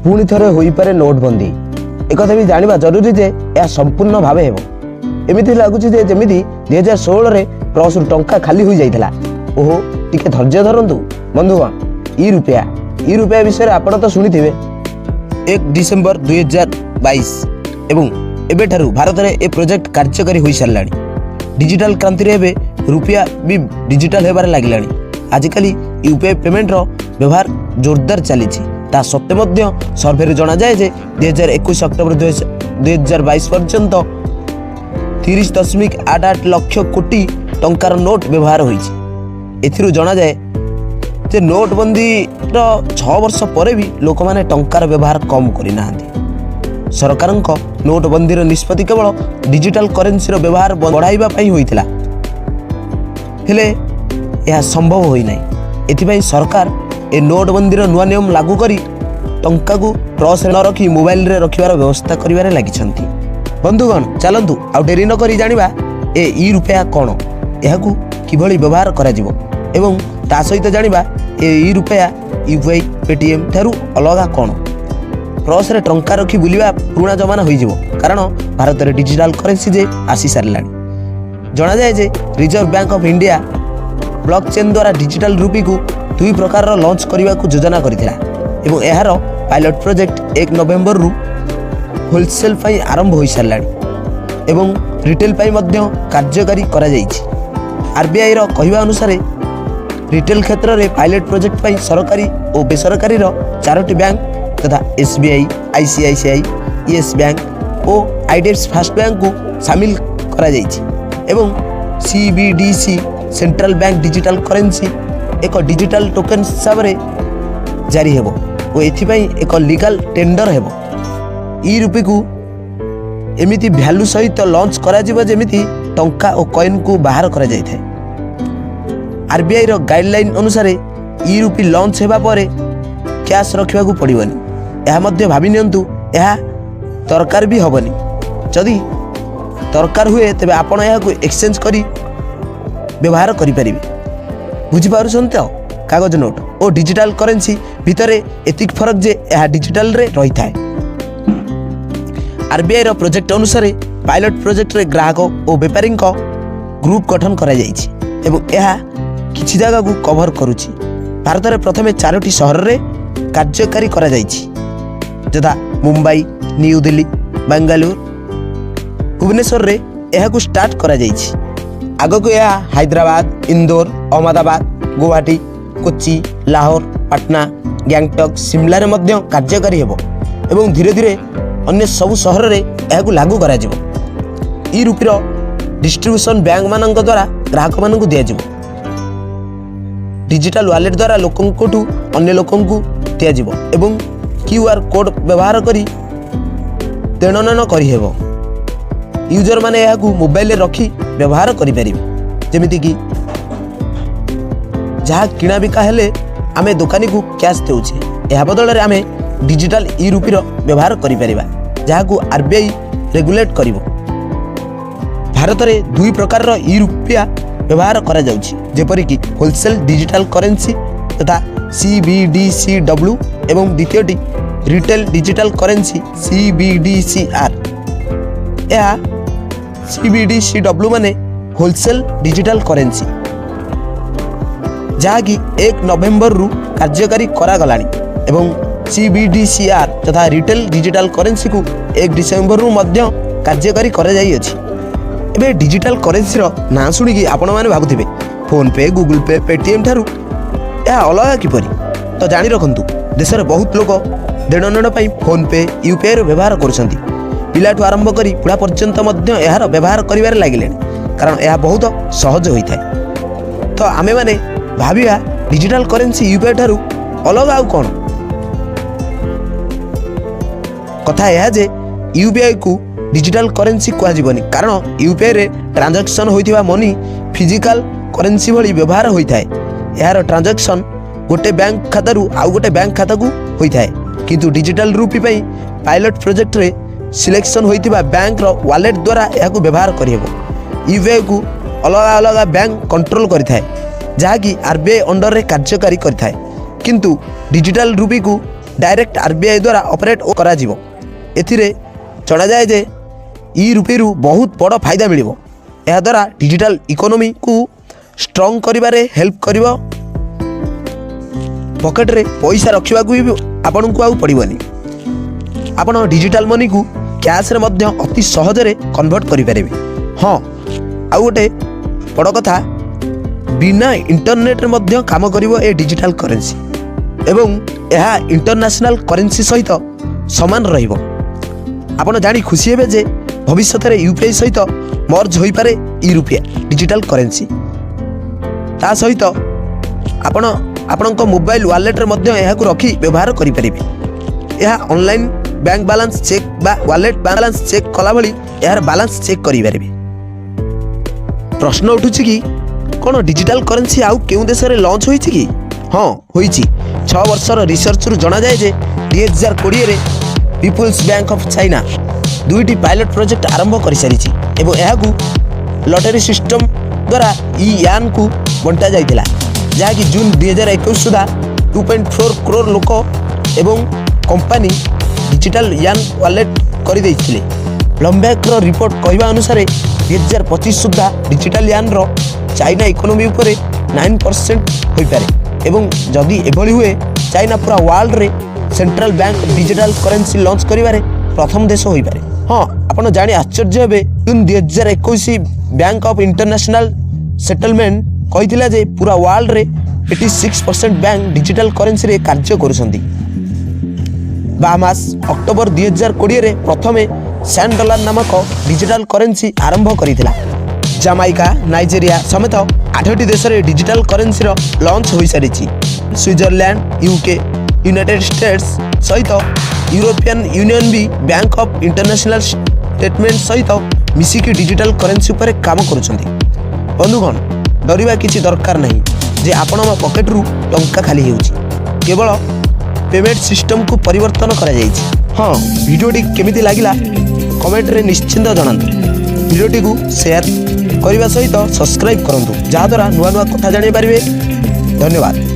ପୁଣି ଥରେ ହୋଇପାରେ ନୋଟବନ୍ଦୀ। ଏକଥା ବି ଜାଣିବା ଜରୁରୀ ଯେ ଏହା ସମ୍ପୂର୍ଣ୍ଣ ଭାବେ ହେବ। ଏମିତି ଲାଗୁଛି ଯେ ଯେମିତି 2016ରେ ପର୍ସରୁ ଟଙ୍କା ଖାଲି ହୋଇଯାଇଥିଲା। ଓହୋ, ଟିକେ ଧୈର୍ଯ୍ୟ ଧରନ୍ତୁ ବନ୍ଧୁଗଣ। ଇ ରୁପିଆ, ଇ ରୁପିଆ ବିଷୟରେ ଆପଣ ତ ଶୁଣିଥିବେ। 1 ଡିସେମ୍ବର 2022 ଏବଂ ଏବେଠାରୁ ଭାରତରେ ଏ ପ୍ରୋଜେକ୍ଟ କାର୍ଯ୍ୟକାରୀ ହୋଇସାରିଲାଣି। ଡିଜିଟାଲ କ୍ରାନ୍ତିରେ ଏବେ ରୁପିଆ ବି ଡିଜିଟାଲ ହେବାରେ ଲାଗିଲାଣି। ଆଜିକାଲି ୟୁପିଆଇ ପେମେଣ୍ଟର ବ୍ୟବହାର ଜୋରଦାର ଚାଲିଛି। ତା ସତ୍ତ୍ୱେ ମଧ୍ୟ ସର୍ଭେରୁ ଜଣାଯାଏ ଯେ 2021 ଅକ୍ଟୋବର 2022 ପର୍ଯ୍ୟନ୍ତ 30.88 ଲକ୍ଷ କୋଟି ଟଙ୍କାର ନୋଟ୍ ବ୍ୟବହାର ହୋଇଛି। ଏଥିରୁ ଜଣାଯାଏ ଯେ ନୋଟବନ୍ଦୀର 6 ବର୍ଷ ପରେ ବି ଲୋକମାନେ ଟଙ୍କାର ବ୍ୟବହାର କମ୍ କରିନାହାନ୍ତି। ସରକାରଙ୍କ ନୋଟବନ୍ଦୀର ନିଷ୍ପତ୍ତି କେବଳ ଡିଜିଟାଲ କରେନ୍ସିର ବ୍ୟବହାର ବଢ଼ାଇବା ପାଇଁ ହୋଇଥିଲା, ହେଲେ ଏହା ସମ୍ଭବ ହୋଇନାହିଁ। ଏଥିପାଇଁ ସରକାର ଏ ନୋଟବନ୍ଦୀର ନୂଆ ନିୟମ ଲାଗୁ କରି ଟଙ୍କାକୁ ପର୍ସରେ ନ ରଖି ମୋବାଇଲରେ ରଖିବାର ବ୍ୟବସ୍ଥା କରିବାରେ ଲାଗିଛନ୍ତି। ବନ୍ଧୁଗଣ, ଚାଲନ୍ତୁ ଆଉ ଡେରି ନ କରି ଜାଣିବା ଏ ଇ ରୁପିଆ କ'ଣ, ଏହାକୁ କିଭଳି ବ୍ୟବହାର କରାଯିବ ଏବଂ ତା ସହିତ ଜାଣିବା ଏ ଇ ରୁପିଆ ୟୁପିଆଇ, ପେଟିଏମ୍ ଠାରୁ ଅଲଗା କ'ଣ। ପର୍ସରେ ଟଙ୍କା ରଖି ବୁଲିବା ପୁରୁଣା ଜମାନା ହୋଇଯିବ, କାରଣ ଭାରତରେ ଡିଜିଟାଲ କରେନ୍ସି ଯେ ଆସି ସାରିଲାଣି। ଜଣାଯାଏ ଯେ reserve bank of India block chain ଦ୍ୱାରା ଡିଜିଟାଲ ରୁପିକୁ ଦୁଇ ପ୍ରକାରର ଲଞ୍ଚ କରିବାକୁ ଯୋଜନା କରିଥିଲା ଏବଂ ଏହାର ପାଇଲଟ ପ୍ରୋଜେକ୍ଟ 1 ନଭେମ୍ବରରୁ ହୋଲସେଲ୍ ପାଇଁ ଆରମ୍ଭ ହୋଇସାରିଲାଣି ଏବଂ ରିଟେଲ ପାଇଁ ମଧ୍ୟ କାର୍ଯ୍ୟକାରୀ କରାଯାଇଛି। ଆରବିଆଇର କହିବା ଅନୁସାରେ ରିଟେଲ କ୍ଷେତ୍ରରେ ପାଇଲଟ ପ୍ରୋଜେକ୍ଟ ପାଇଁ ସରକାରୀ ଓ ବେସରକାରୀର ଚାରୋଟି ବ୍ୟାଙ୍କ ତଥା ଏସ୍ବିଆଇ, ଆଇସିଆଇସିଆଇ, ୟେସ୍ ବ୍ୟାଙ୍କ ଓ ଆଇଡିଏଫ୍ସି ଫାଷ୍ଟ ବ୍ୟାଙ୍କକୁ ସାମିଲ କରାଯାଇଛି ଏବଂ CBDC, central bank digital currency, ଏକ ଡିଜିଟାଲ ଟୋକେନ୍ ହିସାବରେ ଜାରି ହେବ ଓ ଏଥିପାଇଁ ଏକ ଲିଗାଲ ଟେଣ୍ଡର ହେବ। ଇ ରୁପିକୁ ଏମିତି ଭ୍ୟାଲୁ ସହିତ ଲଞ୍ଚ କରାଯିବ, ଯେମିତି ଟଙ୍କା ଓ କଏନ୍କୁ ବାହାର କରାଯାଇଥାଏ। ଆରବିଆଇର ଗାଇଡ଼ଲାଇନ୍ ଅନୁସାରେ ଇ ରୁପି ଲଞ୍ଚ ହେବା ପରେ କ୍ୟାସ୍ ରଖିବାକୁ ପଡ଼ିବନି। ଏହା ମଧ୍ୟ ଭାବି ନିଅନ୍ତୁ, ଏହା ଦରକାର ବି ହେବନି। ଯଦି ଦରକାର ହୁଏ, ତେବେ ଆପଣ ଏହାକୁ ଏକ୍ସଚେଞ୍ଜ କରି ବ୍ୟବହାର କରିପାରିବେ। ବୁଝିପାରୁଛନ୍ତି ତ? କାଗଜ ନୋଟ୍ ଓ ଡିଜିଟାଲ କରେନ୍ସି ଭିତରେ ଏତିକି ଫରକ ଯେ ଏହା ଡିଜିଟାଲରେ ରହିଥାଏ। ଆରବିଆଇର ପ୍ରୋଜେକ୍ଟ ଅନୁସାରେ ପାଇଲଟ ପ୍ରୋଜେକ୍ଟରେ ଗ୍ରାହକ ଓ ବେପାରୀଙ୍କ ଗ୍ରୁପ୍ ଗଠନ କରାଯାଇଛି ଏବଂ ଏହା କିଛି ଜାଗାକୁ କଭର କରୁଛି। ଭାରତରେ ପ୍ରଥମେ ଚାରୋଟି ସହରରେ କାର୍ଯ୍ୟକାରୀ କରାଯାଇଛି, ଯଥା ମୁମ୍ବାଇ, ନ୍ୟୁ ଦିଲ୍ଲୀ, ବାଙ୍ଗାଲୁରୁ, ଭୁବନେଶ୍ୱରରେ ଏହାକୁ ଷ୍ଟାର୍ଟ କରାଯାଇଛି। ଆଗକୁ ଏହା ହାଇଦ୍ରାବାଦ, ଇନ୍ଦୋର, ଅହମ୍ମଦାବାଦ, ଗୁଆହାଟୀ, କୋଚି, ଲାହୋର, ପାଟନା, ଗ୍ୟାଙ୍ଗଟକ୍, ସିମଲାରେ ମଧ୍ୟ କାର୍ଯ୍ୟକାରୀ ହେବ ଏବଂ ଧୀରେ ଧୀରେ ଅନ୍ୟ ସବୁ ସହରରେ ଏହାକୁ ଲାଗୁ କରାଯିବ। ଇ ରୁପିର ଡିଷ୍ଟ୍ରିବ୍ୟୁସନ୍ ବ୍ୟାଙ୍କମାନଙ୍କ ଦ୍ୱାରା ଗ୍ରାହକମାନଙ୍କୁ ଦିଆଯିବ। ଡିଜିଟାଲ ୱାଲେଟ୍ ଦ୍ୱାରା ଲୋକଙ୍କଠୁ ଅନ୍ୟ ଲୋକଙ୍କୁ ଦିଆଯିବ ଏବଂ କ୍ୟୁଆର୍ କୋଡ୍ ବ୍ୟବହାର କରି ଦେଣନେଣ କରିହେବ। ୟୁଜରମାନେ ଏହାକୁ ମୋବାଇଲରେ ରଖି ବ୍ୟବହାର କରିପାରିବେ। ଯେମିତିକି ଯାହା କିଣାବିକା ହେଲେ ଆମେ ଦୋକାନୀକୁ କ୍ୟାସ୍ ଦେଉଛେ, ଏହା ବଦଳରେ ଆମେ ଡିଜିଟାଲ ଇ ରୁପିର ବ୍ୟବହାର କରିପାରିବା, ଯାହାକୁ ଆରବିଆଇ ରେଗୁଲେଟ୍ କରିବ। ଭାରତରେ ଦୁଇ ପ୍ରକାରର ଇ ରୁପିଆ ବ୍ୟବହାର କରାଯାଉଛି, ଯେପରିକି ହୋଲସେଲ୍ ଡିଜିଟାଲ କରେନ୍ସି ତଥା ସିବିଡିସିଡବ୍ଲ୍ୟୁ ଏବଂ ଦ୍ୱିତୀୟଟି ରିଟେଲ ଡିଜିଟାଲ କରେନ୍ସି ସିବିଡିସିଆର୍। ଏହା ସିବିଡିସିଡବ୍ଲ୍ୟୁ ମାନେ ହୋଲସେଲ୍ ଡିଜିଟାଲ କରେନ୍ସି, ଯାହାକି 1 ନଭେମ୍ବରରୁ କାର୍ଯ୍ୟକାରୀ କରାଗଲାଣି ଏବଂ ସିବିଡିସିଆର୍ ତଥା ରିଟେଲ ଡିଜିଟାଲ କରେନ୍ସିକୁ 1 ଡିସେମ୍ବରରୁ ମଧ୍ୟ କାର୍ଯ୍ୟକାରୀ କରାଯାଇଅଛି। ଏବେ ଡିଜିଟାଲ କରେନ୍ସିର ନାଁ ଶୁଣିକି ଆପଣମାନେ ଭାବୁଥିବେ, ଫୋନ୍ପେ, ଗୁଗୁଲ ପେ, ପେଟିଏମ୍ ଠାରୁ ଏହା ଅଲଗା କିପରି? ତ ଜାଣି ରଖନ୍ତୁ, ଦେଶରେ ବହୁତ ଲୋକ ଦେଣନେଣ ପାଇଁ ଫୋନ୍ପେ, ୟୁପିଆଇର ବ୍ୟବହାର କରୁଛନ୍ତି। ପିଲାଠୁ ଆରମ୍ଭ କରି ବୁଢ଼ା ପର୍ଯ୍ୟନ୍ତ ମଧ୍ୟ ଏହାର ବ୍ୟବହାର କରିବାରେ ଲାଗିଲେଣି, କାରଣ ଏହା ବହୁତ ସହଜ ହୋଇଥାଏ। ତ ଆମେମାନେ ଭାବିବା, ଡିଜିଟାଲ କରେନ୍ସି ୟୁପିଆଇ ଠାରୁ ଅଲଗା ଆଉ କ'ଣ? କଥା ଏହା ଯେ ୟୁପିଆଇକୁ ଡିଜିଟାଲ କରେନ୍ସି କୁହାଯିବନି, କାରଣ ୟୁପିଆଇରେ ଟ୍ରାଞ୍ଜାକ୍ସନ୍ ହୋଇଥିବା ମନି ଫିଜିକାଲ କରେନ୍ସି ଭଳି ବ୍ୟବହାର ହୋଇଥାଏ। ଏହାର ଟ୍ରାଞ୍ଜାକ୍ସନ୍ ଗୋଟେ ବ୍ୟାଙ୍କ ଖାତାରୁ ଆଉ ଗୋଟେ ବ୍ୟାଙ୍କ ଖାତାକୁ ହୋଇଥାଏ। କିନ୍ତୁ ଡିଜିଟାଲ ରୁପି ପାଇଁ ପାଇଲଟ ପ୍ରୋଜେକ୍ଟରେ ସିଲେକ୍ସନ୍ ହୋଇଥିବା ବ୍ୟାଙ୍କର ୱାଲେଟ୍ ଦ୍ୱାରା ଏହାକୁ ବ୍ୟବହାର କରିହେବ। ୟୁପିଆଇକୁ ଅଲଗା ଅଲଗା ବ୍ୟାଙ୍କ କଣ୍ଟ୍ରୋଲ କରିଥାଏ, ଯାହାକି ଆରବିଆଇ ଅଣ୍ଡରରେ କାର୍ଯ୍ୟକାରୀ କରିଥାଏ। କିନ୍ତୁ ଡିଜିଟାଲ ରୁପିକୁ ଡାଇରେକ୍ଟ ଆର୍ବିଆଇ ଦ୍ୱାରା ଅପରେଟ୍ କରାଯିବ। ଏଥିରେ ଜଣାଯାଏ ଯେ ଇ ରୁପିରୁ ବହୁତ ବଡ଼ ଫାଇଦା ମିଳିବ। ଏହାଦ୍ୱାରା ଡିଜିଟାଲ ଇକୋନୋମିକୁ ଷ୍ଟ୍ରଙ୍ଗ କରିବାରେ ହେଲ୍ପ କରିବ। ପକେଟରେ ପଇସା ରଖିବାକୁ ବି ଆପଣଙ୍କୁ ଆଉ ପଡ଼ିବନି। ଆପଣ ଡିଜିଟାଲ ମନିକୁ କ୍ୟାସ୍ରେ ମଧ୍ୟ ଅତି ସହଜରେ କନଭର୍ଟ କରିପାରିବେ। ହଁ, ଆଉ ଗୋଟେ ବଡ଼ କଥା, ବିନା ଇଣ୍ଟରନେଟ୍ରେ ମଧ୍ୟ କାମ କରିବ ଏ ଡିଜିଟାଲ କରେନ୍ସି ଏବଂ ଏହା ଇଣ୍ଟରନ୍ୟାସନାଲ କରେନ୍ସି ସହିତ ସମାନ ରହିବ। ଆପଣ ଜାଣି ଖୁସି ହେବେ ଯେ ଭବିଷ୍ୟତରେ ୟୁପିଆଇ ସହିତ ମର୍ଜ ହୋଇପାରେ ଇ ରୁପିଆ ଡିଜିଟାଲ କରେନ୍ସି। ତା ସହିତ ଆପଣ ଆପଣଙ୍କ ମୋବାଇଲ ୱାଲେଟ୍ରେ ମଧ୍ୟ ଏହାକୁ ରଖି ବ୍ୟବହାର କରିପାରିବେ। ଏହା ଅନଲାଇନ୍ ବ୍ୟାଙ୍କ ବାଲାନ୍ସ ଚେକ୍ ବା ୱାଲେଟ୍ ବାଲାନ୍ସ ଚେକ୍ କଲା ଭଳି ଏହାର ବାଲାନ୍ସ ଚେକ୍ କରିପାରିବେ। ପ୍ରଶ୍ନ ଉଠୁଛି କି, କ'ଣ ଡିଜିଟାଲ କରେନ୍ସି ଆଉ କେଉଁ ଦେଶରେ ଲଞ୍ଚ ହୋଇଛି କି? ହଁ, ହୋଇଛି। 6 ବର୍ଷର ରିସର୍ଚ୍ଚରୁ ଜଣାଯାଏ ଯେ 2020ରେ ପିପୁଲ୍ସ ବ୍ୟାଙ୍କ ଅଫ୍ ଚାଇନା ଦୁଇଟି ପାଇଲଟ ପ୍ରୋଜେକ୍ଟ ଆରମ୍ଭ କରିସାରିଛି ଏବଂ ଏହାକୁ ଲଟେରୀ ସିଷ୍ଟମ ଦ୍ୱାରା ଇ ୟାନ୍କୁ ବଣ୍ଟା ଯାଇଥିଲା, ଯାହାକି ଜୁନ୍ 2021 ସୁଦ୍ଧା 2.4 କ୍ରୋର୍ ଲୋକ ଏବଂ କମ୍ପାନୀ ଡିଜିଟାଲ ୟାନ୍ ୱାଲେଟ୍ କରିଦେଇଥିଲେ। ବ୍ଲୁମବର୍ଗର ରିପୋର୍ଟ କହିବା ଅନୁସାରେ 2025 ସୁଦ୍ଧା ଡିଜିଟାଲ ୟାନ୍ର ଚାଇନା ଇକୋନୋମି ଉପରେ 9% ହୋଇପାରେ ଏବଂ ଯଦି ଏଭଳି ହୁଏ, ଚାଇନା ପୁରା ୱାର୍ଲଡରେ central bank digital currency launch କରିବାରେ ପ୍ରଥମ ଦେଶ ହୋଇପାରେ। ହଁ, ଆପଣ ଜାଣି ଆଶ୍ଚର୍ଯ୍ୟ ହେବେ, June 2021 bank of international settlement କହିଥିଲା ଯେ ପୁରା ୱାର୍ଲଡରେ 86% ବ୍ୟାଙ୍କ ଡିଜିଟାଲ କରେନ୍ସିରେ କାର୍ଯ୍ୟ କରୁଛନ୍ତି। ବାହାମାସ ଅକ୍ଟୋବର 2020ରେ ପ୍ରଥମେ ସ୍ୟାଣ୍ଡ ଡଲାର ନାମକ ଡିଜିଟାଲ କରେନ୍ସି ଆରମ୍ଭ କରିଥିଲା। ଜାମାଇକା, ନାଇଜେରିଆ ସମେତ ଆଠଟି ଦେଶରେ ଡିଜିଟାଲ କରେନ୍ସିର ଲଞ୍ଚ ହୋଇସାରିଛି। ସୁଇଜରଲ୍ୟାଣ୍ଡ, ୟୁକେ, ୟୁନାଇଟେଡ୍ ଷ୍ଟେଟ୍ସ ସହିତ European union B bank of international settlement ସହିତ ମିଶିକି ଡିଜିଟାଲ କରେନ୍ସି ଉପରେ କାମ କରୁଛନ୍ତି। ବନ୍ଧୁଗଣ, ଡରିବା କିଛି ଦରକାର ନାହିଁ ଯେ ଆପଣଙ୍କ ପକେଟରୁ ଟଙ୍କା ଖାଲି ହେଉଛି। କେବଳ ପେମେଣ୍ଟ ସିଷ୍ଟମକୁ ପରିବର୍ତ୍ତନ କରାଯାଇଛି। ହଁ, ଭିଡ଼ିଓଟି କେମିତି ଲାଗିଲା, କମେଣ୍ଟରେ ନିଶ୍ଚିତ ଜଣାନ୍ତୁ। ଭିଡ଼ିଓଟିକୁ ସେୟାର କରିବା ସହିତ ସବସ୍କ୍ରାଇବ୍ କରନ୍ତୁ, ଯାହାଦ୍ୱାରା ନୂଆ ନୂଆ କଥା ଜାଣିପାରିବେ। ଧନ୍ୟବାଦ।